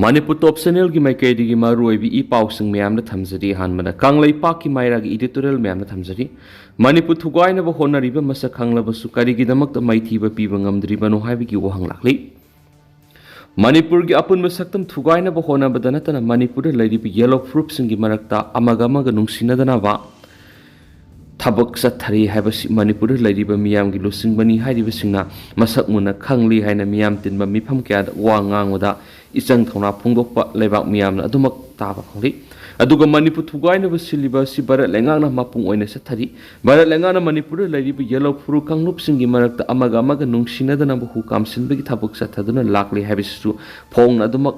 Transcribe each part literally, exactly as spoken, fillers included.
ꯃꯅꯤꯄꯨꯔ ꯇꯣꯞ ꯆꯦꯅꯦꯜꯒꯤ ꯃꯥꯏꯀꯩꯗꯒꯤ ꯃꯔꯨꯑꯣꯏꯕ ꯏ ꯄꯥꯎꯁꯤꯡ ꯃꯌꯥꯝꯗ ꯊꯝꯖꯔꯤ꯫ ꯑꯍꯥꯟꯕꯗ ꯀꯪꯂꯩꯄꯥꯛꯀꯤ ꯃꯥꯏꯔꯥꯒꯤ ꯏꯗꯤꯇꯣꯔꯤꯌꯦꯜ ꯃꯌꯥꯝꯗ ꯊꯝꯖꯔꯤ꯫ ꯃꯅꯤꯄꯨꯔ ꯊꯨꯒꯥꯏꯅꯕ ꯍꯣꯠꯅꯔꯤꯕ ꯃꯁꯛ ꯈꯪꯂꯕꯁꯨ ꯀꯔꯤꯒꯤꯗꯃꯛꯇ ꯃꯥꯏꯊꯤꯕ ꯄꯤꯕ ꯉꯝꯗ꯭ꯔꯤꯕꯅꯣ ꯍꯥꯏꯕꯒꯤ ꯋꯥꯍꯪ ꯂꯥꯛꯂꯤ꯫ ꯃꯅꯤꯄꯨꯔꯒꯤ ꯑꯄꯨꯟꯕ ꯁꯛꯇꯝ ꯊꯨꯒꯥꯏꯅꯕ ꯍꯣꯠꯅꯕꯗ ꯅꯠꯇꯅ ꯃꯅꯤꯄꯨꯔꯗ ꯂꯩꯔꯤꯕ ꯌꯦꯜꯂꯣ ꯐꯨꯔꯨꯞꯁꯤꯡꯒꯤ ꯃꯔꯛꯇ ꯑꯃꯒ ꯑꯃꯒ ꯅꯨꯡꯁꯤꯅꯗꯅꯕ ꯊꯕꯛ ꯆꯠꯊꯔꯤ ꯍꯥꯏꯕꯁꯤ ꯃꯅꯤꯄꯨꯔꯗ ꯂꯩꯔꯤꯕ ꯃꯤꯌꯥꯝꯒꯤ ꯂꯨꯆꯤꯡꯕꯅꯤ ꯍꯥꯏꯔꯤꯕꯁꯤꯡꯅ ꯃꯁꯛ ꯃꯨꯟꯅ ꯈꯪꯂꯤ ꯍꯥꯏꯅ ꯃꯤꯌꯥꯝ ꯇꯤꯟꯕ ꯃꯤꯐꯝ ꯀꯌꯥꯗ ꯋꯥ ꯉꯥꯡꯕꯗ ꯏꯆꯪ ꯊꯧꯅꯥ ꯐꯣꯡꯗꯣꯛꯄ ꯂꯩꯕꯥꯛ ꯃꯤꯌꯥꯝꯅ ꯑꯗꯨꯃꯛ ꯇꯥꯕ ꯐꯪꯂꯤ꯫ ꯑꯗꯨꯒ ꯃꯅꯤꯄꯨꯔ ꯊꯨꯒꯥꯏꯅꯕ ꯁꯤꯜꯂꯤꯕ ꯑꯁꯤ ꯚꯥꯔꯠ ꯂꯩꯉꯥꯛꯅ ꯃꯄꯨꯡ ꯑꯣꯏꯅ ꯆꯠꯊꯔꯤ꯫ ꯚꯥꯔꯠ ꯂꯩꯉꯥꯛꯅ ꯃꯅꯤꯄꯨꯔꯗ ꯂꯩꯔꯤꯕ ꯌꯦꯜꯂꯣ ꯐꯨꯔꯨ ꯀꯥꯡꯂꯨꯞꯁꯤꯡꯒꯤ ꯃꯔꯛꯇ ꯑꯃꯒ ꯑꯃꯒ ꯅꯨꯡꯁꯤꯅꯗꯅꯕ ꯍꯨ ꯀꯥꯝꯁꯤꯟꯕꯒꯤ ꯊꯕꯛ ꯆꯠꯊꯗꯨꯅ ꯂꯥꯛꯂꯤ ꯍꯥꯏꯕꯁꯤꯁꯨ ꯐꯣꯡꯅ ꯑꯗꯨꯃꯛ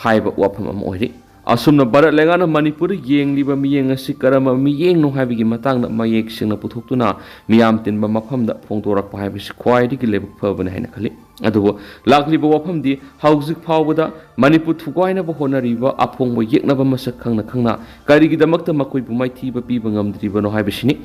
ꯍꯥꯏꯕ ꯋꯥꯐꯝ ꯑꯃ ꯑꯣꯏꯔꯤ꯫ ꯑꯁꯨꯝꯅ ꯚꯥꯔꯠ ꯂꯩꯉꯥꯛꯅ ꯃꯅꯤꯄꯨꯔꯗ ꯌꯦꯡꯂꯤꯕ ꯃꯤꯠꯌꯦꯡ ꯑꯁꯤ ꯀꯔꯝꯕ ꯃꯤꯠꯌꯦꯡꯅꯣ ꯍꯥꯏꯕꯒꯤ ꯃꯇꯥꯡꯗ ꯃꯌꯦꯛ ꯁꯦꯡꯅ ꯄꯨꯊꯣꯛꯇꯨꯅ ꯃꯤꯌꯥꯝ ꯇꯤꯟꯕ ꯃꯐꯝꯗ ꯐꯣꯡꯗꯣꯔꯛꯄ ꯍꯥꯏꯕꯁꯤ ꯈ꯭ꯋꯥꯏꯗꯒꯤ ꯂꯥꯏꯕꯛ ꯐꯕꯅꯤ ꯍꯥꯏꯅ ꯈꯜꯂꯤ꯫ ꯑꯗꯨꯕꯨ ꯂꯥꯛꯂꯤꯕ ꯋꯥꯐꯝꯗꯤ ꯍꯧꯖꯤꯛ ꯐꯥꯎꯕꯗ ꯃꯅꯤꯄꯨꯔ ꯊꯨꯒꯥꯏꯅꯕ ꯍꯣꯠꯅꯔꯤꯕ ꯑꯐꯣꯡꯕ ꯌꯦꯛꯅꯕ ꯃꯁꯛ ꯈꯪꯅ ꯈꯪꯅ ꯀꯔꯤꯒꯤꯗꯃꯛꯇ ꯃꯈꯣꯏꯕꯨ ꯃꯥꯏꯊꯤꯕ ꯄꯤꯕ ꯉꯝꯗ꯭ꯔꯤꯕꯅꯣ ꯍꯥꯏꯕꯁꯤꯅꯤ꯫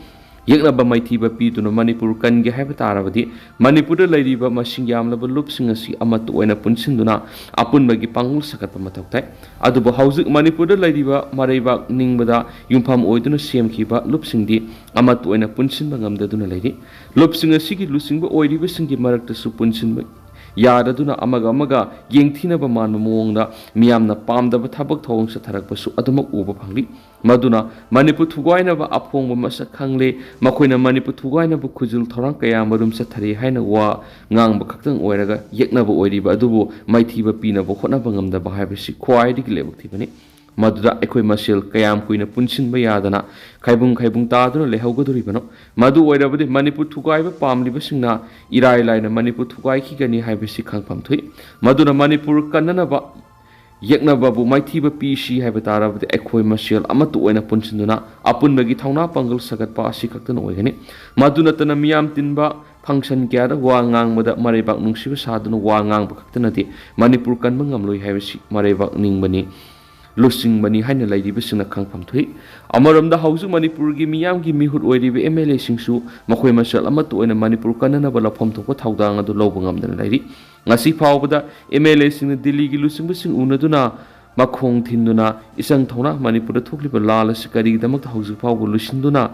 ꯌꯦꯛꯅꯕ ꯃꯥꯏꯊꯤꯕ ꯄꯤꯗꯨꯅ ꯃꯅꯤꯄꯨꯔ ꯀꯟꯒꯦ ꯍꯥꯏꯕ ꯇꯥꯔꯕꯗꯤ ꯃꯅꯤꯄꯨꯔꯗ ꯂꯩꯔꯤꯕ ꯃꯁꯤꯡ ꯌꯥꯝꯂꯕ ꯂꯨꯞꯁꯤꯡ ꯑꯁꯤ ꯑꯃꯠꯇ ꯑꯣꯏꯅ ꯄꯨꯟꯁꯤꯟꯗꯨꯅ ꯑꯄꯨꯟꯕꯒꯤ ꯄꯥꯡꯒꯜ ꯁꯥꯒꯠꯄ ꯃꯊꯧ ꯇꯥꯏ꯫ ꯑꯗꯨꯕꯨ ꯍꯧꯖꯤꯛ ꯃꯅꯤꯄꯨꯔꯗ ꯂꯩꯔꯤꯕ ꯃꯔꯩꯕꯥꯛ ꯅꯤꯡꯕꯗ ꯌꯨꯝꯐꯝ ꯑꯣꯏꯗꯨꯅ ꯁꯦꯝꯈꯤꯕ ꯂꯨꯞꯁꯤꯡꯗꯤ ꯑꯃꯠꯇ ꯑꯣꯏꯅ ꯄꯨꯟꯁꯤꯟꯕ ꯉꯝꯗꯗꯨꯅ ꯂꯩꯔꯤ꯫ ꯂꯨꯞꯁꯤꯡ ꯑꯁꯤꯒꯤ ꯂꯨꯆꯤꯡꯕ ꯑꯣꯏꯔꯤꯕꯁꯤꯡꯒꯤ ꯃꯔꯛꯇꯁꯨ ꯄꯨꯟꯁꯤꯟꯕ ꯌꯥꯗꯗꯨꯅ ꯑꯃꯒ ꯑꯃꯒ ꯌꯦꯡꯊꯤꯅꯕ ꯃꯥꯟꯕ ꯃꯑꯣꯡꯗ ꯃꯤꯌꯥꯝꯅ ꯄꯥꯝꯗꯕ ꯊꯕꯛ ꯊꯧꯑꯣꯡ ꯆꯠꯊꯔꯛꯄꯁꯨ ꯑꯗꯨꯃꯛ ꯎꯕ ꯐꯪꯂꯤ꯫ ꯃꯗꯨꯅ ꯃꯅꯤꯄꯨꯔ ꯊꯨꯒꯥꯏꯅꯕ ꯑꯐꯣꯡꯕ ꯃꯁꯛ ꯈꯪꯂꯦ, ꯃꯈꯣꯏꯅ ꯃꯅꯤꯄꯨꯔ ꯊꯨꯒꯥꯏꯅꯕ ꯈꯨꯖꯤꯜ ꯊꯧꯔꯥꯡ ꯀꯌꯥ ꯃꯔꯨꯝ ꯆꯠꯊꯔꯤ ꯍꯥꯏꯅ ꯋꯥ ꯉꯥꯡꯕ ꯈꯛꯇꯪ ꯑꯣꯏꯔꯒ ꯌꯦꯛꯅꯕ ꯑꯣꯏꯔꯤꯕ ꯑꯗꯨꯕꯨ ꯃꯥꯏꯊꯤꯕ ꯄꯤꯅꯕ ꯍꯣꯠꯅꯕ ꯉꯝꯗꯕ ꯍꯥꯏꯕꯁꯤ ꯈ꯭ꯋꯥꯏꯗꯒꯤ ꯂꯥꯏꯕꯛ ꯊꯤꯕꯅꯤ꯫ ꯃꯗꯨꯗ ꯑꯩꯈꯣꯏ ꯃꯁꯦꯜ ꯀꯌꯥꯝ ꯀꯨꯏꯅ ꯄꯨꯟꯁꯤꯟꯕ ꯌꯥꯗꯅ ꯈꯥꯏꯕꯨꯡ ꯈꯥꯏꯕꯨꯡ ꯇꯥꯗꯨꯅ ꯂꯩꯍꯧꯒꯗꯧꯔꯤꯕꯅꯣ? ꯃꯗꯨ ꯑꯣꯏꯔꯕꯗꯤ ꯃꯅꯤꯄꯨꯔ ꯊꯨꯒꯥꯏꯕ ꯄꯥꯝꯂꯤꯕꯁꯤꯡꯅ ꯏꯔꯥꯏ ꯂꯥꯏꯅ ꯃꯅꯤꯄꯨꯔ ꯊꯨꯒꯥꯏꯈꯤꯒꯅꯤ ꯍꯥꯏꯕꯁꯤ ꯈꯪꯐꯝ ꯊꯣꯛꯏ꯫ ꯃꯗꯨꯅ ꯃꯅꯤꯄꯨꯔ ꯀꯟꯅꯅꯕ ꯌꯦꯛꯅꯕꯕꯨ ꯃꯥꯏꯊꯤꯕ ꯄꯤꯁꯤ ꯍꯥꯏꯕ ꯇꯥꯔꯕꯗꯤ ꯑꯩꯈꯣꯏ ꯃꯁꯦꯜ ꯑꯃꯠꯇ ꯑꯣꯏꯅ ꯄꯨꯟꯁꯤꯟꯗꯨꯅ ꯑꯄꯨꯟꯕꯒꯤ ꯊꯧꯅꯥ ꯄꯥꯡꯒꯜ ꯁꯥꯒꯠꯄ ꯑꯁꯤ ꯈꯛꯇꯅ ꯑꯣꯏꯒꯅꯤ꯫ ꯃꯗꯨ ꯅꯠꯇꯅ ꯃꯤꯌꯥꯝ ꯇꯤꯟꯕ ꯐꯪꯁꯟ ꯀꯌꯥꯗ ꯋꯥ ꯉꯥꯡꯕꯗ ꯃꯔꯩꯕꯥꯛ ꯅꯨꯡꯁꯤꯕ ꯁꯥꯗꯨꯅ ꯋꯥ ꯉꯥꯡꯕ ꯈꯛꯇꯅꯗꯤ ꯃꯅꯤꯄꯨꯔ ꯀꯟꯕ ꯉꯝꯂꯣꯏ ꯍꯥꯏꯕꯁꯤ ꯃꯔꯩꯕꯥꯛ ꯅꯤꯡꯕꯅꯤ, ꯂꯨꯆꯤꯡꯕꯅꯤ ꯍꯥꯏꯅ ꯂꯩꯔꯤꯕꯁꯤꯡꯅ ꯈꯪꯐꯝ ꯊꯣꯛꯏ꯫ ꯑꯃꯔꯣꯝꯗ ꯍꯧꯖꯤꯛ ꯃꯅꯤꯄꯨꯔꯒꯤ ꯃꯤꯌꯥꯝꯒꯤ ꯃꯤꯍꯨꯠ ꯑꯣꯏꯔꯤꯕ ꯑꯦꯝ ꯑꯦꯜ ꯑꯦꯁꯤꯡꯁꯨ ꯃꯈꯣꯏ ꯃꯁꯦꯜ ꯑꯃꯠꯇ ꯑꯣꯏꯅ ꯃꯅꯤꯄꯨꯔ ꯀꯟꯅꯅꯕ ꯂꯧꯐꯝ ꯊꯣꯛꯄ ꯊꯧꯗꯥꯡ ꯑꯗꯨ ꯂꯧꯕ ꯉꯝꯗꯅ ꯂꯩꯔꯤ꯫ ꯉꯁꯤ ꯐꯥꯎꯕꯗ ꯑꯦꯝ ꯑꯦꯜ ꯑꯦꯁꯤꯡꯅ ꯗꯤꯜꯂꯤꯒꯤ ꯂꯨꯆꯤꯡꯕꯁꯤꯡ ꯎꯅꯗꯨꯅ ꯃꯈꯣꯡ ꯊꯤꯟꯗꯨꯅ ꯏꯆꯪ ꯊꯧꯅ ꯃꯅꯤꯄꯨꯔꯗ ꯊꯣꯛꯂꯤꯕ ꯂꯥꯜ ꯑꯁꯤ ꯀꯔꯤꯒꯤꯗꯃꯛꯇ ꯍꯧꯖꯤꯛ ꯐꯥꯎꯕ ꯂꯣꯏꯁꯤꯟꯗꯨꯅ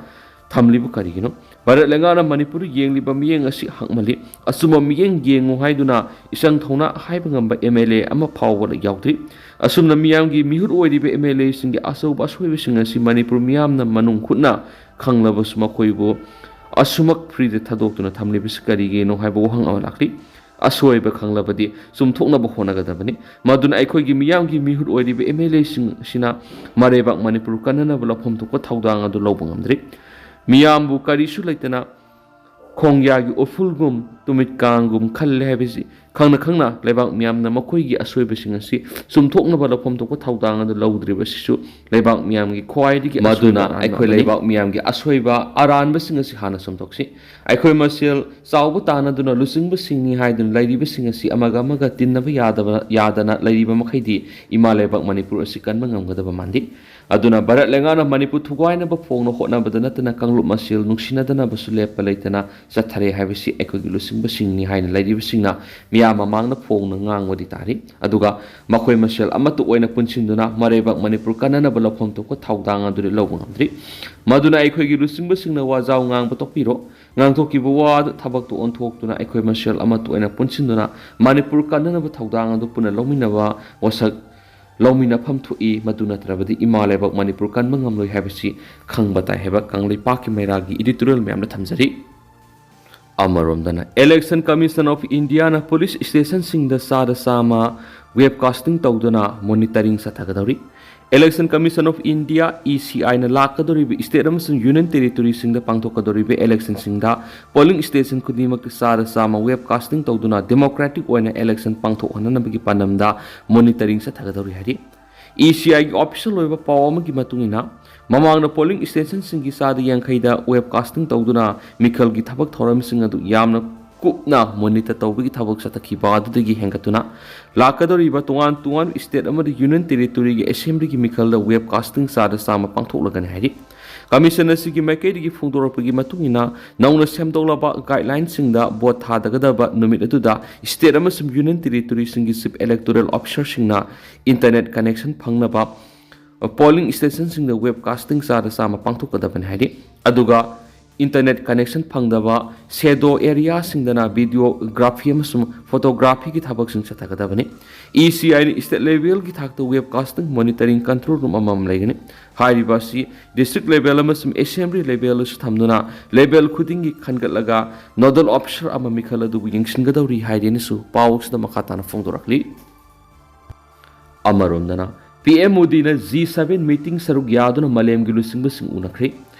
ꯊꯝꯂꯤꯕ ꯀꯔꯤꯒꯤꯅꯣ? ꯚꯥꯔꯠ ꯂꯩꯉꯥꯛꯅ ꯃꯅꯤꯄꯨꯔꯗ ꯌꯦꯡꯂꯤꯕ ꯃꯤꯠꯌꯦꯡ ꯑꯁꯤ ꯍꯛꯃꯜꯂꯤ꯫ ꯑꯆꯨꯝꯕ ꯃꯤꯠꯌꯦꯡ ꯌꯦꯡꯉꯨ ꯍꯥꯏꯗꯨꯅ ꯏꯆꯪ ꯊꯧꯅ ꯍꯥꯏꯕ ꯉꯝꯕ ꯑꯦꯝ ꯑꯦꯜ ꯑꯦ ꯑꯃ ꯐꯥꯎꯕ ꯌꯥꯎꯗ꯭ꯔꯤ꯫ ꯑꯁꯨꯝꯅ ꯃꯤꯌꯥꯝꯒꯤ ꯃꯤꯍꯨꯠ ꯑꯣꯏꯔꯤꯕ ꯑꯦꯝ ꯑꯦꯜ ꯑꯦꯁꯤꯡꯒꯤ ꯑꯆꯧꯕ ꯑꯁꯣꯏꯕꯁꯤꯡ ꯑꯁꯤ ꯃꯅꯤꯄꯨꯔ ꯃꯤꯌꯥꯝꯅ ꯃꯅꯨꯡ ꯍꯨꯠꯅ ꯈꯪꯂꯕꯁꯨ ꯃꯈꯣꯏꯕꯨ ꯑꯁꯨꯃꯛ ꯐ꯭ꯔꯤꯗ ꯊꯥꯗꯣꯛꯇꯨꯅ ꯊꯝꯂꯤꯕꯁꯤ ꯀꯔꯤꯒꯤꯅꯣ ꯍꯥꯏꯕ ꯋꯥꯍꯪ ꯑꯃ ꯂꯥꯛꯂꯤ꯫ ꯑꯁꯣꯏꯕ ꯈꯪꯂꯕꯗꯤ ꯆꯨꯝꯊꯣꯛꯅꯕ ꯍꯣꯠꯅꯒꯗꯕꯅꯤ꯫ ꯃꯗꯨꯅ ꯑꯩꯈꯣꯏꯒꯤ ꯃꯤꯌꯥꯝꯒꯤ ꯃꯤꯍꯨꯠ ꯑꯣꯏꯔꯤꯕ ꯑꯦꯝ ꯑꯦꯜ ꯑꯦꯁꯤꯡ ꯑꯁꯤꯅ ꯃꯔꯩꯕꯥꯛ ꯃꯅꯤꯄꯨꯔ ꯀꯟꯅꯅꯕ ꯂꯧꯐꯝ ꯊꯣꯛꯄ ꯊꯧꯗꯥꯡ ꯑꯗꯨ ꯂꯧꯕ ꯉꯝꯗ꯭ꯔꯤ꯫ ꯃꯤꯌꯥꯝꯕꯨ ꯀꯔꯤꯁꯨ ꯂꯩꯇꯅ ꯈꯣꯡꯌꯥꯒꯤ ꯎꯐꯨꯜꯒꯨꯝ ꯇꯨꯃꯤꯠ ꯀꯥꯡꯒꯨꯝ ꯈꯜꯂꯦ ꯍꯥꯏꯕꯁꯤ ꯈꯪꯅ ꯈꯪꯅ ꯂꯩꯕꯥꯛ ꯃꯤꯌꯥꯝꯅ ꯃꯈꯣꯏꯒꯤ ꯑꯁꯣꯏꯕꯁꯤꯡ ꯑꯁꯤ ꯆꯨꯝꯊꯣꯛꯅꯕ ꯂꯧꯐꯝ ꯊꯣꯛꯄ ꯊꯧꯗꯥꯡ ꯑꯗꯨ ꯂꯧꯗ꯭ꯔꯤꯕꯁꯤꯁꯨ ꯂꯩꯕꯥꯛ ꯃꯤꯌꯥꯝꯒꯤ ꯈ꯭ꯋꯥꯏꯗꯒꯤ ꯃꯗꯨꯅ ꯑꯁꯣꯏꯕ ꯑꯩꯈꯣꯏ ꯑꯔꯥꯟꯕ ꯑꯃꯅꯤ꯫ ꯂꯩꯕꯥꯛ ꯃꯤꯌꯥꯝꯒꯤ ꯑꯁꯣꯏꯕ ꯑꯔꯥꯟꯕꯁꯤꯡ ꯑꯁꯤ ꯍꯥꯟꯅ ꯆꯨꯝꯊꯣꯛꯁꯤ꯫ ꯑꯩꯈꯣꯏ ꯃꯁꯦꯜ ꯆꯥꯎꯕ ꯇꯥꯟꯅꯗꯨꯅ ꯂꯨꯆꯤꯡꯕꯁꯤꯡꯅꯤ ꯍꯥꯏꯗꯨꯅ ꯂꯩꯔꯤꯕꯁꯤꯡ ꯑꯁꯤ ꯑꯃꯒ ꯑꯃꯒ ꯇꯤꯟꯅꯕ ꯌꯥꯗꯕ, ꯌꯥꯗꯅ ꯂꯩꯔꯤꯕ ꯃꯈꯩꯗꯤ ꯏꯃꯥ ꯂꯩꯕꯥꯛ ꯃꯅꯤꯄꯨꯔ ꯑꯁꯤ ꯀꯟꯕ ꯉꯝꯒꯗꯕ ꯃꯥꯟꯗꯦ꯫ ꯑꯗꯨꯅ ꯚꯥꯔꯠ ꯂꯩꯉꯥꯛꯅ ꯃꯅꯤꯄꯨꯔ ꯊꯨꯒꯥꯏꯅꯕ ꯐꯣꯡꯅ ꯍꯣꯠꯅꯕꯗ ꯅꯠꯇꯅ ꯀꯥꯡꯂꯨꯞ ꯃꯁꯦꯜ ꯅꯨꯡꯁꯤꯅꯗꯅꯕꯁꯨ ꯂꯦꯞꯄ ꯂꯩꯇꯅ ꯆꯠꯊꯔꯦ ꯍꯥꯏꯕꯁꯤ ꯑꯩꯈꯣꯏꯒꯤ ꯂꯨꯆꯤꯡꯕꯁꯤꯡꯅꯤ ꯍꯥꯏꯅ ꯂꯩꯔꯤꯕꯁꯤꯡꯅ ꯃꯤꯌꯥꯝ ꯃꯃꯥꯡꯗ ꯐꯣꯡꯅ ꯉꯥꯡꯕꯗꯤ ꯇꯥꯔꯤ꯫ ꯑꯗꯨꯒ ꯃꯈꯣꯏ ꯃꯁꯦꯜ ꯑꯃꯠꯇ ꯑꯣꯏꯅ ꯄꯨꯟꯁꯤꯟꯗꯨꯅ ꯃꯔꯩꯕꯥꯛ ꯃꯅꯤꯄꯨꯔ ꯀꯟꯅꯅꯕ ꯂꯧꯐꯝ ꯊꯣꯛꯄ ꯊꯧꯗꯥꯡ ꯑꯗꯨꯗꯤ ꯂꯧꯕ ꯉꯝꯗ꯭ꯔꯤ꯫ ꯃꯗꯨꯅ ꯑꯩꯈꯣꯏꯒꯤ ꯂꯨꯆꯤꯡꯕꯁꯤꯡꯅ ꯋꯥꯖꯥꯎ ꯉꯥꯡꯕ ꯇꯣꯛꯄꯤꯔꯣ꯫ ꯉꯥꯡꯊꯣꯛꯈꯤꯕ ꯋꯥ ꯑꯗꯨ ꯊꯕꯛꯇ ꯑꯣꯟꯊꯣꯛꯇꯨꯅ ꯑꯩꯈꯣꯏ ꯃꯁꯦꯜ ꯑꯃꯠꯇ ꯑꯣꯏꯅ ꯄꯨꯟꯁꯤꯟꯗꯨꯅ ꯃꯅꯤꯄꯨꯔ ꯀꯟꯅꯅꯕ ꯊꯧꯗꯥꯡ ꯑꯗꯨ ꯄꯨꯟꯅ ꯂꯧꯃꯤꯟꯅꯕ ꯋꯥꯁꯛ ꯂꯧꯃꯤꯟꯅꯐꯝ ꯊꯣꯛꯏ꯫ ꯃꯗꯨ ꯅꯠꯇ꯭ꯔꯕꯗꯤ ꯏꯃꯥ ꯂꯩꯕꯥꯛ ꯃꯅꯤꯄꯨꯔ ꯀꯟꯕ ꯉꯝꯂꯣꯏ ꯍꯥꯏꯕꯁꯤ ꯈꯪꯕ ꯇꯥꯏ ꯍꯥꯏꯕ ꯀꯪꯂꯩꯄꯥꯛꯀꯤ ꯃꯩꯔꯥꯒꯤ editorial ꯃꯌꯥꯝꯗ ꯊꯝꯖꯔꯤ꯫ ꯑꯃꯔꯣꯝꯗꯅ Election Commission of Indiaꯅ police stationꯁꯤꯡꯗ ꯆꯥꯗ ꯆꯥꯝꯃ webcasting ꯇꯧꯗꯨꯅ monitoring ꯆꯠꯊꯒꯗꯧꯔꯤ꯫ Election Commission of India, E C Iꯅ ꯂꯥꯛꯀꯗꯧꯔꯤꯕ state ꯑꯃꯁꯨꯡ union territoryꯁꯤꯡꯗ ꯄꯥꯡꯊꯣꯛꯀꯗꯧꯔꯤꯕ electionꯁꯤꯡꯗ polling station ꯈꯨꯗꯤꯡꯃꯛꯇ ꯆꯥꯗ ꯆꯥꯝꯃ webcasting ꯇꯧꯗꯨꯅ democratic ꯑꯣꯏꯅ election ꯄꯥꯡꯊꯣꯛꯍꯟꯅꯕꯒꯤ ꯄꯥꯟꯗꯝꯗ monitoring ꯆꯠꯊꯒꯗꯧꯔꯤ ꯍꯥꯏꯔꯤ꯫ E C Iꯒꯤ official ꯑꯣꯏꯕ ꯄꯥꯎ ꯑꯃꯒꯤ ꯃꯇꯨꯡ ꯏꯟꯅ, ꯃꯃꯥꯡꯗ polling stationꯁꯤꯡꯒꯤ ꯆꯥꯗ ꯌꯥꯡꯈꯩꯗ webcasting ꯇꯧꯗꯨꯅ ꯃꯤꯈꯜꯒꯤ ꯊꯕꯛ ꯊꯧꯔꯝꯁꯤꯡ ꯑꯗꯨ ꯌꯥꯝꯅ ꯀꯨꯞꯅ monitor ꯇꯧꯕꯒꯤ ꯊꯕꯛ ꯆꯠꯊꯈꯤꯕ ꯑꯗꯨꯗꯒꯤ ꯍꯦꯟꯒꯠꯇꯨꯅ, ꯂꯥꯛꯀꯗꯧꯔꯤꯕ ꯇꯣꯉꯥꯟ ꯇꯣꯉꯥꯟꯕ state ꯑꯃꯗꯤ union territoryꯒꯤ assemblyꯒꯤ ꯃꯤꯈꯜꯗ webcasting ꯆꯥꯗ ꯆꯥꯝꯃ ꯄꯥꯡꯊꯣꯛꯂꯒꯅꯤ ꯍꯥꯏꯔꯤ꯫ ꯀꯃꯤꯁꯟ ꯑꯁꯤꯒꯤ ꯃꯥꯏꯀꯩꯗꯒꯤ ꯐꯣꯡꯗꯣꯔꯛꯄꯒꯤ ꯃꯇꯨꯡ ꯏꯟꯅ, ꯅꯧꯅ ꯁꯦꯝꯗꯣꯛꯂꯕ ꯒꯥꯏꯗꯂꯥꯏꯟꯁꯤꯡꯗ ꯚꯣꯠ ꯊꯥꯗꯒꯗꯕ ꯅꯨꯃꯤꯠ ꯑꯗꯨꯗ ꯁ꯭ꯇꯦꯠ ꯑꯃꯁꯨꯡ ꯌꯨꯅꯤꯌꯟ ꯇꯦꯔꯤꯇꯣꯔꯤꯁꯤꯡꯒꯤ ꯆꯤꯐ ꯏꯂꯦꯛꯇꯣꯔꯦꯜ ꯑꯣꯐꯤꯁꯔꯁꯤꯡꯅ ꯏꯟꯇꯔꯅꯦꯠ ꯀꯅꯦꯛꯁꯟ ꯐꯪꯅꯕ ꯄꯣꯂꯤꯡ ꯁ꯭ꯇꯦꯁꯟꯁꯤꯡꯗ ꯋꯦꯕ ꯀꯥꯁꯇꯤꯡ ꯆꯥꯗ ꯆꯥꯝꯃ ꯄꯥꯡꯊꯣꯛꯀꯗꯕꯅꯤ ꯍꯥꯏꯔꯤ꯫ ꯑꯗꯨꯒ ꯏꯟꯇꯔꯅꯦꯠ ꯀꯅꯦꯛꯁꯟ ꯐꯪꯗꯕ ꯁꯦꯗꯣ ꯑꯦꯔꯤꯌꯥꯁꯤꯡꯗꯅ ꯚꯤꯗꯤꯑꯣꯒ꯭ꯔꯥꯐꯤ ꯑꯃꯁꯨꯡ ꯐꯣꯇꯣꯒ꯭ꯔꯥꯐꯤꯒꯤ ꯊꯕꯛꯁꯤꯡ ꯆꯠꯊꯒꯗꯕꯅꯤ꯫ ꯏ ꯁꯤ ꯑꯥꯏꯅ ꯁ꯭ꯇꯦꯠ ꯂꯦꯚꯦꯜꯒꯤ ꯊꯥꯛꯇ web casting monitoring control room ꯑꯃꯃꯝ ꯂꯩꯒꯅꯤ꯫ ꯍꯥꯏꯔꯤꯕ ꯑꯁꯤ ꯗꯤꯁꯇ꯭ꯔꯤꯛ ꯂꯦꯚꯦꯜ ꯑꯃꯁꯨꯡ ꯑꯦꯁꯦꯝꯕ꯭ꯂꯤ ꯂꯦꯚꯦꯜꯗꯁꯨ ꯊꯝꯗꯨꯅ ꯂꯦꯚꯦꯜ ꯈꯨꯗꯤꯡꯒꯤ ꯈꯟꯒꯠꯂꯒ ꯅꯣꯗꯜ ꯑꯣꯐꯤꯁꯔ ꯑꯃ ꯃꯤꯈꯜ ꯑꯗꯨꯕꯨ ꯌꯦꯡꯁꯤꯟꯒꯗꯧꯔꯤ ꯍꯥꯏꯔꯦꯅꯁꯨ ꯄꯥꯎ ꯑꯁꯤꯗ ꯃꯈꯥ ꯇꯥꯅ ꯐꯣꯡꯗꯣꯔꯛꯂꯤ꯫ ꯑꯃꯔꯣꯝꯗꯅ, ꯄꯤ ꯑꯦꯝ ꯃꯣꯗꯤꯅ ꯖꯤ ꯁꯚꯦꯟ ꯃꯤꯇꯤꯡ ꯁꯔꯨꯛ ꯌꯥꯗꯨꯅ ꯃꯥꯂꯦꯝꯒꯤ ꯂꯨꯆꯤꯡꯕꯁꯤꯡ ꯎꯅꯈ꯭ꯔꯦ꯫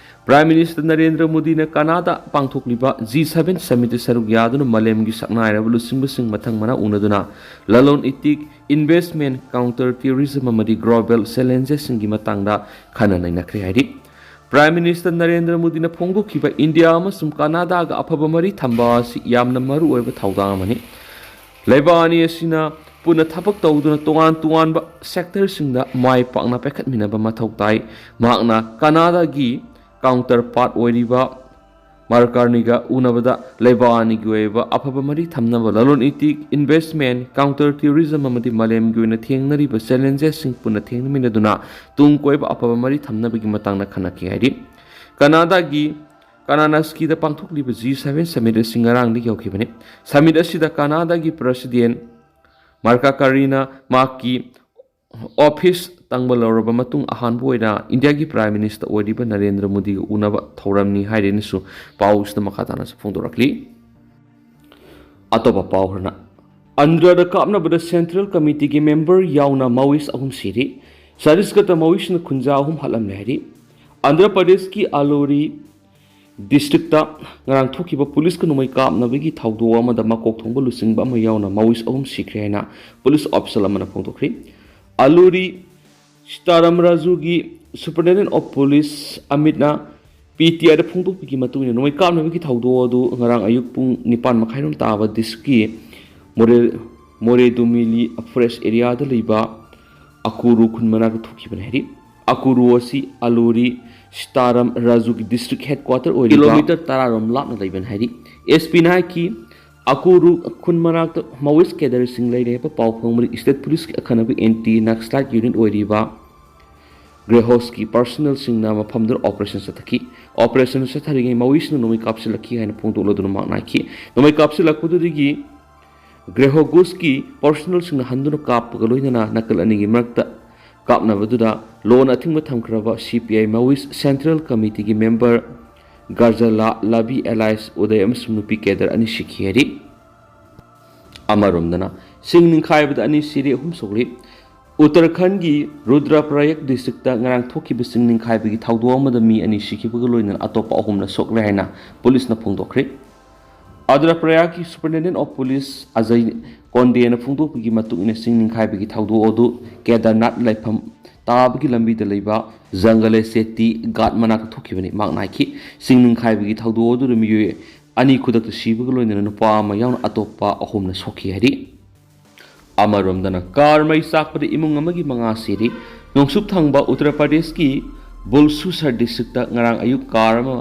ꯄ꯭ꯔꯥꯏꯝ ꯃꯤꯅꯤꯁꯇꯔ ꯅꯔꯦꯟꯗ꯭ꯔ ꯃꯣꯗꯤꯅ ꯀꯅꯥꯗꯥ ꯄꯥꯡꯊꯣꯛꯂꯤꯕ ꯖꯤ ꯁꯚꯦꯟ ꯁꯃꯤꯠꯇ ꯁꯔꯨꯛ ꯌꯥꯗꯨꯅ ꯃꯥꯂꯦꯝꯒꯤ ꯁꯛꯅꯥꯏꯔꯕ ꯂꯨꯆꯤꯡꯕꯁꯤꯡ ꯃꯊꯪ ꯃꯅꯥꯎ ꯎꯅꯗꯨꯅ ꯂꯂꯣꯟ ꯏꯇꯤꯛ, ꯏꯟꯚꯦꯁ꯭ꯠꯃꯦꯟꯠ, ꯀꯥꯎꯟꯇꯔ ꯇꯦꯔꯣꯔꯤꯖꯝ ꯑꯃꯗꯤ ꯒ꯭ꯂꯣꯕꯦꯜ ꯆꯦꯂꯦꯟꯖꯦꯁꯁꯤꯡꯒꯤ ꯃꯇꯥꯡꯗ ꯈꯟꯅ ꯅꯩꯅꯈ꯭ꯔꯦ ꯍꯥꯏꯔꯤ꯫ ꯄ꯭ꯔꯥꯏꯝ ꯃꯤꯅꯤꯁꯇꯔ ꯅꯔꯦꯟꯗ꯭ꯔ ꯃꯣꯗꯤꯅ ꯐꯣꯡꯗꯣꯛꯈꯤꯕ ꯏꯟꯗꯤꯌꯥ ꯑꯃꯁꯨꯡ ꯀꯅꯥꯗꯥꯒ ꯑꯐꯕ ꯃꯔꯤ ꯊꯝꯕ ꯑꯁꯤ ꯌꯥꯝꯅ ꯃꯔꯨ ꯑꯣꯏꯕ ꯊꯧꯗꯥꯡ ꯑꯃꯅꯤ꯫ ꯂꯩꯕꯥꯛ ꯑꯅꯤ ꯑꯁꯤꯅ ꯄꯨꯟꯅ ꯊꯕꯛ ꯇꯧꯗꯨꯅ ꯇꯣꯉꯥꯟ ꯇꯣꯉꯥꯟꯕ ꯁꯦꯛꯇꯔꯁꯤꯡꯗ ꯃꯥꯏ ꯄꯥꯛꯅ ꯄꯥꯏꯈꯠꯃꯤꯟꯅꯕ ꯃꯊꯧ ꯇꯥꯏ꯫ ꯃꯍꯥꯛꯅ ꯀꯅꯥꯗꯥꯒꯤ ꯀꯥꯎꯟꯇꯔ ꯄꯥꯔꯠ ꯑꯣꯏꯔꯤꯕ ꯃꯥꯔꯛ ꯀꯥꯔꯅꯤꯒ ꯎꯅꯕꯗ ꯂꯩꯕꯥꯛ ꯑꯅꯤꯒꯤ ꯑꯣꯏꯕ ꯑꯐꯕ ꯃꯔꯤ ꯊꯝꯅꯕ ꯂꯂꯣꯟ ꯏꯇꯤꯛ, ꯏꯟꯚꯦꯁ꯭ꯠꯃꯦꯟꯠ, ꯀꯥꯎꯟꯇꯔ ꯇꯦꯔꯣꯔꯤꯖꯝ ꯑꯃꯗꯤ ꯃꯥꯂꯦꯝꯒꯤ ꯑꯣꯏꯅ ꯊꯦꯡꯅꯔꯤꯕ ꯆꯦꯂꯦꯟꯖꯦꯁꯁꯤꯡ ꯄꯨꯟꯅ ꯊꯦꯡꯅꯃꯤꯟꯅꯗꯨꯅ ꯇꯨꯡ ꯀꯣꯏꯕ ꯑꯐꯕ ꯃꯔꯤ ꯊꯝꯅꯕꯒꯤ ꯃꯇꯥꯡꯗ ꯈꯟꯅꯈꯤ ꯍꯥꯏꯔꯤ꯫ ꯀꯅꯥꯗꯥꯒꯤ ꯀꯅꯥꯅꯁꯀꯤꯗ ꯄꯥꯡꯊꯣꯛꯂꯤꯕ ꯖꯤ ꯁꯚꯦꯟ ꯁꯃꯤꯠ ꯑꯁꯤ ꯉꯔꯥꯡꯗꯒꯤ ꯍꯧꯈꯤꯕꯅꯤ꯫ ꯁꯃꯤꯠ ꯑꯁꯤꯗ ꯀꯅꯥꯗꯥꯒꯤ ꯄ꯭ꯔꯁꯤꯗꯦꯟꯠ ꯃꯥꯔꯀꯥ ꯀꯥꯔꯤꯅ ꯃꯍꯥꯛꯀꯤ ꯑꯣꯐꯤꯁ ꯇꯪꯕ ꯂꯧꯔꯕ ꯃꯇꯨꯡ ꯑꯍꯥꯟꯕ ꯑꯣꯏꯅ ꯏꯟꯗꯤꯌꯥꯒꯤ ꯄ꯭ꯔꯥꯏꯝ ꯃꯤꯅꯤꯁꯇꯔ ꯑꯣꯏꯔꯤꯕ ꯅꯔꯦꯟꯗ꯭ꯔ ꯃꯣꯗꯤꯒ ꯎꯅꯕ ꯊꯧꯔꯝꯅꯤ ꯍꯥꯏꯔꯦꯅꯁꯨ ꯄꯥꯎꯁꯤꯗ ꯃꯈꯥ ꯇꯥꯅꯁꯨ ꯐꯣꯡꯗꯣꯔꯛꯂꯤ꯫ ꯑꯇꯣꯞꯄ ꯄꯥꯎ ꯈꯔꯅ, ꯑꯟꯙ꯭ꯔꯗ ꯀꯥꯞꯅꯕꯗ ꯁꯦꯟꯇ꯭ꯔꯦꯜ ꯀꯃꯤꯇꯤꯒꯤ ꯃꯦꯝꯕꯔ ꯌꯥꯎꯅ ꯃꯥꯋꯤꯁ ꯑꯍꯨꯝ ꯁꯤꯔꯤ꯫ ꯁꯇꯤꯁꯒꯔꯗ ꯃꯥꯋꯤꯁꯅ ꯈꯨꯟꯖꯥ ꯑꯍꯨꯝ ꯍꯥꯠꯂꯝꯂꯦ ꯍꯥꯏꯔꯤ꯫ ꯑꯟꯙ꯭ꯔ ꯄ꯭ꯔꯗꯦꯁꯀꯤ ꯑꯂꯣꯔꯤ ꯗꯤꯁꯇ꯭ꯔꯤꯛꯇ ꯉꯔꯥꯡ ꯊꯣꯛꯈꯤꯕ ꯄꯨꯂꯤꯁꯀ ꯅꯣꯡꯃꯩ ꯀꯥꯞꯅꯕꯒꯤ ꯊꯧꯗꯣꯛ ꯑꯃꯗ ꯃꯀꯣꯛ ꯊꯣꯡꯕ ꯂꯨꯆꯤꯡꯕ ꯑꯃ ꯌꯥꯎꯅ ꯃꯥꯋꯤꯁ ꯑꯍꯨꯝ ꯁꯤꯈ꯭ꯔꯦ ꯍꯥꯏꯅ ꯄꯨꯂꯤꯁ ꯑꯣꯐꯤꯁꯦꯜ ꯑꯃꯅ ꯐꯣꯡꯗꯣꯛꯈ꯭ꯔꯤ꯫ ꯑꯂꯨꯔꯤ ꯁꯤꯇꯥꯔꯥꯝ ꯔꯥꯖꯨꯒꯤ ꯁꯨꯄꯔꯤꯟꯇꯦꯟꯗꯦꯟꯠ ꯑꯣꯐ ꯄꯨꯂꯤꯁ ꯑꯃꯤꯠꯅ ꯄꯤ ꯇꯤ ꯑꯥꯏꯗ ꯐꯣꯡꯗꯣꯛꯄꯒꯤ ꯃꯇꯨꯡ ꯏꯟꯅ, ꯅꯣꯡꯃꯩ ꯀꯥꯞꯅꯕꯒꯤ ꯊꯧꯗꯣꯛ ꯑꯗꯨ ꯉꯔꯥꯡ ꯑꯌꯨꯛ ꯄꯨꯡ ꯅꯤꯄꯥꯟ ꯃꯈꯥꯏꯔꯣꯝ ꯇꯥꯕ ꯗꯤꯁꯇ꯭ꯔꯤꯛꯀꯤ ꯃꯣꯔꯦ-, ꯃꯣꯔꯦꯗꯨꯃꯤꯂꯤ ꯐꯣꯔꯦꯁ ꯑꯦꯔꯤꯌꯥꯗ ꯂꯩꯕ ꯑꯀꯨꯔꯨ ꯈꯨꯟ ꯃꯅꯥꯛꯇ ꯊꯣꯛꯈꯤꯕꯅꯤ ꯍꯥꯏꯔꯤ꯫ ꯑꯀꯨꯔꯨ ꯑꯁꯤ ꯑꯂꯨꯔꯤ ꯁꯤꯇꯥꯔꯥꯝ ꯔꯥꯖꯨꯒꯤ district headquarter ꯑꯣꯏꯔꯤꯕ ꯀꯤꯂꯣꯃꯤꯇꯔ ꯇꯔꯥ ꯔꯣꯝ ꯂꯥꯞꯅ ꯂꯩꯕꯅꯤ ꯍꯥꯏꯔꯤ꯫ ꯑꯦꯁ ꯄꯤꯅ ꯍꯥꯏꯈꯤ, ꯑꯀꯨꯔꯨ ꯈꯨꯟ ꯃꯅꯥꯛꯇ ꯃꯥꯋꯤꯁ cadreꯁꯤꯡ ꯂꯩꯔꯦ ꯍꯥꯏꯕ ꯄꯥꯎ ꯐꯪꯕꯗ state policeꯀꯤ ꯑꯈꯟꯅꯕ anti narcotic unit ꯑꯣꯏꯔꯤꯕ ꯒ꯭ꯔꯦꯍꯣꯁꯀꯤ personnelꯁꯤꯡꯅ ꯃꯐꯝꯗꯨꯗ operation ꯆꯠꯊꯈꯤ꯫ Operation ꯆꯠꯊꯔꯤꯉꯩ ꯃꯥꯋꯤꯁꯅ ꯅꯣꯡꯃꯩ ꯀꯥꯞꯁꯤꯜꯂꯛꯈꯤ ꯍꯥꯏꯅ ꯐꯣꯡꯗꯣꯛꯂꯗꯨꯅ ꯃꯍꯥꯛꯅ ꯍꯥꯏꯈꯤ꯫ ꯅꯣꯡꯃꯩ ꯀꯥꯞꯁꯤꯜꯂꯛꯄꯗꯨꯗꯒꯤ ꯒ꯭ꯔꯦꯍꯣꯒꯨꯁꯀꯤ personnelꯁꯤꯡꯅ ꯍꯟꯗꯨꯅ ꯀꯥꯞꯄꯒ ꯂꯣꯏꯅꯅ ꯅꯥꯀꯜ ꯑꯅꯤꯒꯤ ꯃꯔꯛꯇ ꯀꯥꯞꯅꯕꯗꯨꯗ ꯂꯣꯟ ꯑꯊꯤꯡꯕ ꯊꯝꯈ꯭ꯔꯕ ꯁꯤ P I ꯃꯥꯋꯤꯁ central committeeꯒꯤ member ꯒꯥꯔꯖꯂꯥ ꯂꯥꯕꯤ alias ꯎꯗꯩ ꯑꯃꯁꯨꯡ ꯅꯨꯄꯤ cadre ꯑꯅꯤ ꯁꯤꯈꯤ ꯍꯥꯏꯔꯤ꯫ ꯑꯃꯔꯣꯝꯗꯅ ꯁꯤꯡ ꯅꯤꯡꯈꯥꯏꯕꯗ ꯑꯅꯤ ꯁꯤꯔꯦ, ꯑꯍꯨꯝ ꯁꯣꯛꯂꯤ꯫ ꯎꯠꯇꯔꯈꯟꯒꯤ ꯔꯨꯗ꯭ꯔꯄ꯭ꯔꯌꯥꯒ districtꯇ ꯉꯔꯥꯡ ꯊꯣꯛꯈꯤꯕ ꯁꯤꯡ ꯅꯤꯡꯈꯥꯏꯕꯒꯤ ꯊꯧꯗꯣꯛ ꯑꯃꯗ ꯃꯤ ꯑꯅꯤ ꯁꯤꯈꯤꯕꯒ ꯂꯣꯏꯅꯅ ꯑꯇꯣꯞꯄ ꯑꯍꯨꯝꯅ ꯁꯣꯛꯂꯦ ꯍꯥꯏꯅ ꯄꯨꯂꯤꯁꯅ ꯐꯣꯡꯗꯣꯛꯈ꯭ꯔꯦ꯫ ꯔꯨꯗ꯭ꯔꯄ꯭ꯔꯌꯥꯒꯤ superintendent of police ꯑꯖꯌ ꯀꯣꯟꯗꯦꯅ ꯐꯣꯡꯗꯣꯛꯄꯒꯤ ꯃꯇꯨꯡ ꯏꯟꯅ ꯁꯤꯡ ꯅꯤꯡꯈꯥꯏꯕꯒꯤ ꯊꯧꯗꯣꯛ ꯑꯗꯨ ꯀꯦꯗꯔꯅꯥꯊ ꯂꯥꯏꯐꯝ ꯇꯥꯕꯒꯤ ꯂꯝꯕꯤꯗ ꯂꯩꯕ ꯖꯪꯒꯂꯦ ꯆꯦꯇꯤ ꯒꯥꯠ ꯃꯅꯥꯛꯇ ꯊꯣꯛꯈꯤꯕꯅꯤ꯫ ꯃꯍꯥꯛꯅ ꯍꯥꯏꯈꯤ, ꯁꯤꯡ ꯅꯤꯡꯈꯥꯏꯕꯒꯤ ꯊꯧꯗꯣꯛ ꯑꯗꯨꯗ ꯃꯤꯑꯣꯏ ꯑꯅꯤ ꯈꯨꯗꯛꯇ ꯁꯤꯕꯒ ꯂꯣꯏꯅꯅ ꯅꯨꯄꯥ ꯑꯃ ꯌꯥꯎꯅ ꯑꯇꯣꯞꯄ ꯑꯍꯨꯝꯅ ꯁꯣꯛꯈꯤ ꯍꯥꯏꯔꯤ꯫ ꯑꯃꯔꯣꯝꯗꯅ ꯀꯥꯔ ꯃꯩ ꯆꯥꯛꯄꯗ ꯏꯃꯨꯡ ꯑꯃꯒꯤ ꯃꯉꯥ ꯁꯤꯔꯤ꯫ ꯅꯣꯡꯆꯨꯞ ꯊꯪꯕ ꯎꯠꯇꯔ ꯄ꯭ꯔꯗꯦꯁꯀꯤ ꯕꯨꯜꯁꯨꯁꯔ districtꯇ ꯉꯔꯥꯡ ꯑꯌꯨꯛ ꯀꯥꯔ ꯑꯃ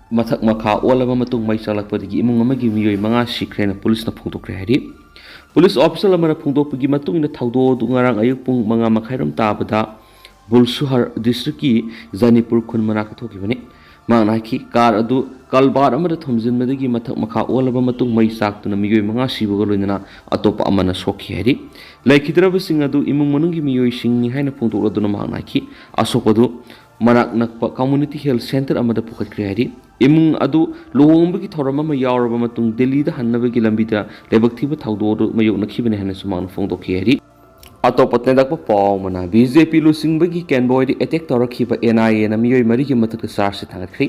ꯃꯊꯛ ꯃꯈꯥ ꯑꯣꯜꯂꯕ ꯃꯇꯨꯡ ꯃꯩ ꯆꯥꯛꯂꯛꯄꯗꯒꯤ ꯏꯃꯨꯡ ꯑꯃꯒꯤ ꯃꯤꯑꯣꯏ ꯃꯉꯥ ꯁꯤꯈ꯭ꯔꯦꯅ ꯄꯨꯂꯤꯁꯅ ꯐꯣꯡꯗꯣꯛꯈ꯭ꯔꯦ ꯍꯥꯏꯔꯤ꯫ ꯄꯨꯂꯤꯁ official ꯑꯃꯅ ꯐꯣꯡꯗꯣꯛꯄꯒꯤ ꯃꯇꯨꯡ ꯏꯟꯅ ꯊꯧꯗꯣꯛ ꯑꯗꯨ ꯉꯔꯥꯡ ꯑꯌꯨꯛ ꯄꯨꯡ ꯃꯉꯥ ꯃꯈꯥꯏꯔꯣꯝ ꯇꯥꯕꯗ ꯕꯨꯜꯁꯨꯍꯔ districtꯀꯤ ꯖꯅꯤꯄꯨꯔ ꯈꯨꯟ ꯃꯅꯥꯛꯇ ꯊꯣꯛꯈꯤꯕꯅꯤ꯫ ꯃꯍꯥꯛꯅ ꯍꯥꯏꯈꯤ, ꯀꯥꯔ ꯑꯗꯨ ꯀꯜꯕꯥꯔ ꯑꯃꯗ ꯊꯣꯝꯖꯤꯟꯕꯗꯒꯤ ꯃꯊꯛ ꯃꯈꯥ ꯑꯣꯜꯂꯕ ꯃꯇꯨꯡ ꯃꯩ ꯆꯥꯛꯇꯨꯅ ꯃꯤꯑꯣꯏ ꯃꯉꯥ ꯁꯤꯕꯒ ꯂꯣꯏꯅꯅ ꯑꯇꯣꯞꯄ ꯑꯃꯅ ꯁꯣꯛꯈꯤ ꯍꯥꯏꯔꯤ꯫ ꯂꯩꯈꯤꯗ꯭ꯔꯕꯁꯤꯡ ꯑꯗꯨ ꯏꯃꯨꯡ ꯃꯅꯨꯡꯒꯤ ꯃꯤꯑꯣꯏꯁꯤꯡꯅꯤ ꯍꯥꯏꯅ ꯐꯣꯡꯗꯣꯛꯂꯗꯨꯅ ꯃꯍꯥꯛꯅ ꯍꯥꯏꯈꯤ, ꯑꯁꯣꯛꯄꯗꯨ ꯃꯅꯥꯛ ꯅꯛꯄ community health centre ꯑꯃꯗ ꯄꯨꯈꯠꯈ꯭ꯔꯦ ꯍꯥꯏꯔꯤ꯫ ꯏꯃꯨꯡ ꯑꯗꯨ ꯂꯨꯍꯣꯡꯕꯒꯤ ꯊꯧꯔꯝ ꯑꯃ ꯌꯥꯎꯔꯕ ꯃꯇꯨꯡ ꯗꯦꯜꯂꯤꯗ ꯍꯟꯅꯕꯒꯤ ꯂꯝꯕꯤꯗ ꯂꯥꯏꯕꯛ ꯊꯤꯕ ꯊꯧꯗꯣꯛ ꯑꯗꯨ ꯃꯥꯌꯣꯛꯅꯈꯤꯕꯅꯤ ꯍꯥꯏꯅꯁꯨ ꯃꯍꯥꯛꯅ ꯐꯣꯡꯗꯣꯛꯈꯤ ꯍꯥꯏꯔꯤ꯫ ꯑꯇꯣꯞꯄ ꯇꯦꯟꯗꯛꯄ ꯄꯥꯎ ꯑꯃꯅ, ꯕꯤ ꯖꯦ ꯄꯤ ꯂꯨꯆꯤꯡꯕꯒꯤ convoyꯗ attack ꯇꯧꯔꯛꯈꯤꯕ N I Aꯅ ꯃꯤꯑꯣꯏ ꯃꯔꯤꯒꯤ ꯃꯊꯛꯇ charge sheet ꯊꯥꯡꯒꯠꯈ꯭ꯔꯤ꯫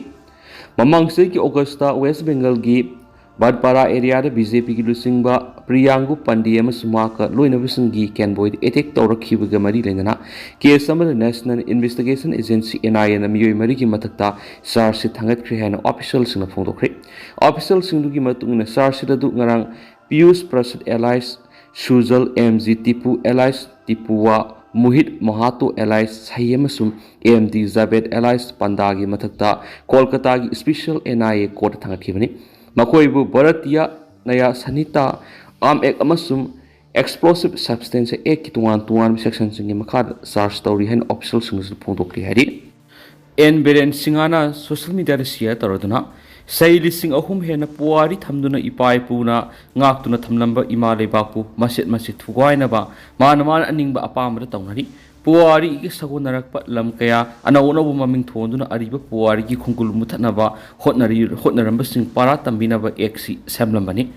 ꯃꯃꯥꯡ ꯆꯍꯤꯒꯤ Augustꯇ West Bengalꯒꯤ ꯕꯥꯗꯄꯥꯔꯥ areaꯗ ꯕꯤ ꯖꯦ ꯄꯤꯒꯤ ꯂꯨꯆꯤꯡꯕ ꯄ꯭ꯔꯤꯌꯥꯡꯒꯨ ꯄꯥꯟꯗꯦ ꯑꯃꯁꯨꯡ ꯃꯍꯥꯛꯀ ꯂꯣꯏꯅꯕꯁꯤꯡꯒꯤ convoyꯗ attack ꯇꯧꯔꯛꯈꯤꯕꯒ ꯃꯔꯤ ꯂꯩꯅꯅ case ꯑꯃꯗ National Investigation Agency N I Aꯅ ꯃꯤꯑꯣꯏ ꯃꯔꯤꯒꯤ ꯃꯊꯛꯇ charge sheet ꯊꯥꯡꯒꯠꯈ꯭ꯔꯦ ꯍꯥꯏꯅ officialꯁꯤꯡꯅ ꯐꯣꯡꯗꯣꯛꯈ꯭ꯔꯦ꯫ Officialꯁꯤꯡꯗꯨꯒꯤ ꯃꯇꯨꯡ ꯏꯟꯅ charge sheet ꯑꯗꯨ ꯉꯔꯥꯡ Piyush Prasad alias Sujal, M G Tipu alias ꯇꯤꯄꯨꯋꯥ, ꯃꯣꯍꯤꯠ ꯃꯣꯍꯥꯇꯣ alias ꯁꯍꯤ ꯑꯃꯁꯨꯡ A M D Javed alias ꯄꯥꯟꯗꯥꯒꯤ ꯃꯊꯛꯇ ꯀꯣꯜꯀꯇꯥꯒꯤ special N I A courtꯇ ꯊꯥꯡꯒꯠꯈꯤꯕꯅꯤ꯫ ꯃꯈꯣꯏꯕꯨ ꯚꯥꯔꯇꯤꯌꯥ ꯅꯌꯥ ꯁꯟꯍꯤꯇꯥ, Arms Act ꯑꯃꯁꯨꯡ Explosive Substance Actꯀꯤ ꯇꯣꯉꯥꯟ ꯇꯣꯉꯥꯟꯕ sectionꯁꯤꯡꯒꯤ ꯃꯈꯥꯗ charge ꯇꯧꯔꯤ ꯍꯥꯏꯅ officialꯁꯤꯡꯅꯁꯨ ꯐꯣꯡꯗꯣꯛꯂꯤ ꯍꯥꯏꯔꯤ꯫ ꯑꯦꯟ ꯕꯤꯔꯦꯟ ꯁꯤꯡꯍꯅ social mediaꯗ share ꯇꯧꯔꯗꯨꯅ, ꯆꯍꯤ ꯂꯤꯁꯤꯡ ꯑꯍꯨꯝ ꯍꯦꯟꯅ ꯄꯨꯋꯥꯔꯤ ꯊꯝꯗꯨꯅ ꯏꯄꯥ ꯏꯄꯨꯅ ꯉꯥꯛꯇꯨꯅ ꯊꯝꯂꯝꯕ ꯏꯃꯥ ꯂꯩꯕꯥꯛꯄꯨ ꯃꯆꯦꯠ ꯃꯆꯦꯠ ꯊꯨꯒꯥꯏꯅꯕ, ꯃꯥꯅ ꯃꯥꯅ ꯑꯅꯤꯡꯕ ꯑꯄꯥꯝꯕꯗ ꯇꯧꯅꯔꯤ꯫ ꯄꯨꯋꯥꯔꯤꯒꯤ ꯁꯥꯒꯣꯟꯅꯔꯛꯄ ꯂꯝ ꯀꯌꯥ ꯑꯅꯧ ꯑꯅꯧꯕ ꯃꯃꯤꯡ ꯊꯣꯟꯗꯨꯅ ꯑꯔꯤꯕ ꯄꯨꯋꯥꯔꯤꯒꯤ ꯈꯣꯡꯒꯨꯜ ꯃꯨꯊꯠꯅꯕ ꯍꯣꯠꯅꯔꯤ, ꯍꯣꯠꯅꯔꯝꯕꯁꯤꯡ ꯄꯔꯥ ꯇꯝꯕꯤꯅꯕ actꯁꯤ ꯁꯦꯝꯂꯝꯕꯅꯤ꯫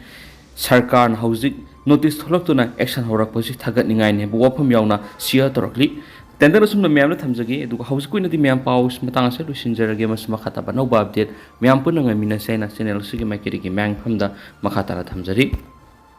ꯁꯔꯀꯥꯔꯅ ꯍꯧꯖꯤꯛ notice ꯊꯣꯛꯂꯛꯇꯨꯅ action ꯍꯧꯔꯛꯄꯁꯤ ꯊꯥꯒꯠꯅꯤꯡꯉꯥꯏꯅꯤ ꯍꯥꯏꯕ ꯋꯥꯐꯝ ꯌꯥꯎꯅ share ꯇꯧꯔꯛꯂꯤ꯫ ꯇꯦꯟꯗꯔ ꯑꯁꯨꯝꯅ ꯃꯌꯥꯝꯅ ꯊꯝꯖꯒꯦ, ꯑꯗꯨꯒ ꯍꯧꯖꯤꯛꯀꯤ ꯑꯣꯏꯅꯗꯤ ꯃꯌꯥꯝ ꯄꯥꯎ ꯃꯇꯥꯡ ꯑꯁꯤꯗ ꯂꯣꯏꯁꯤꯟꯖꯔꯒꯦ꯫ ꯃꯁꯤ ꯃꯈꯥ ꯇꯥꯕ ꯑꯅꯧꯕ update ꯃꯌꯥꯝ ꯄꯨꯟꯅ ꯉꯥꯏꯃꯤꯟꯅꯁꯦ ꯍꯥꯏꯅ channel ꯑꯁꯤꯒꯤ ꯃꯥꯏꯀꯩꯗꯒꯤ ꯃꯌꯥꯝꯒꯤ ꯃꯐꯝꯗ ꯃꯈꯥ ꯇꯥꯅ ꯊꯝꯖꯔꯤ꯫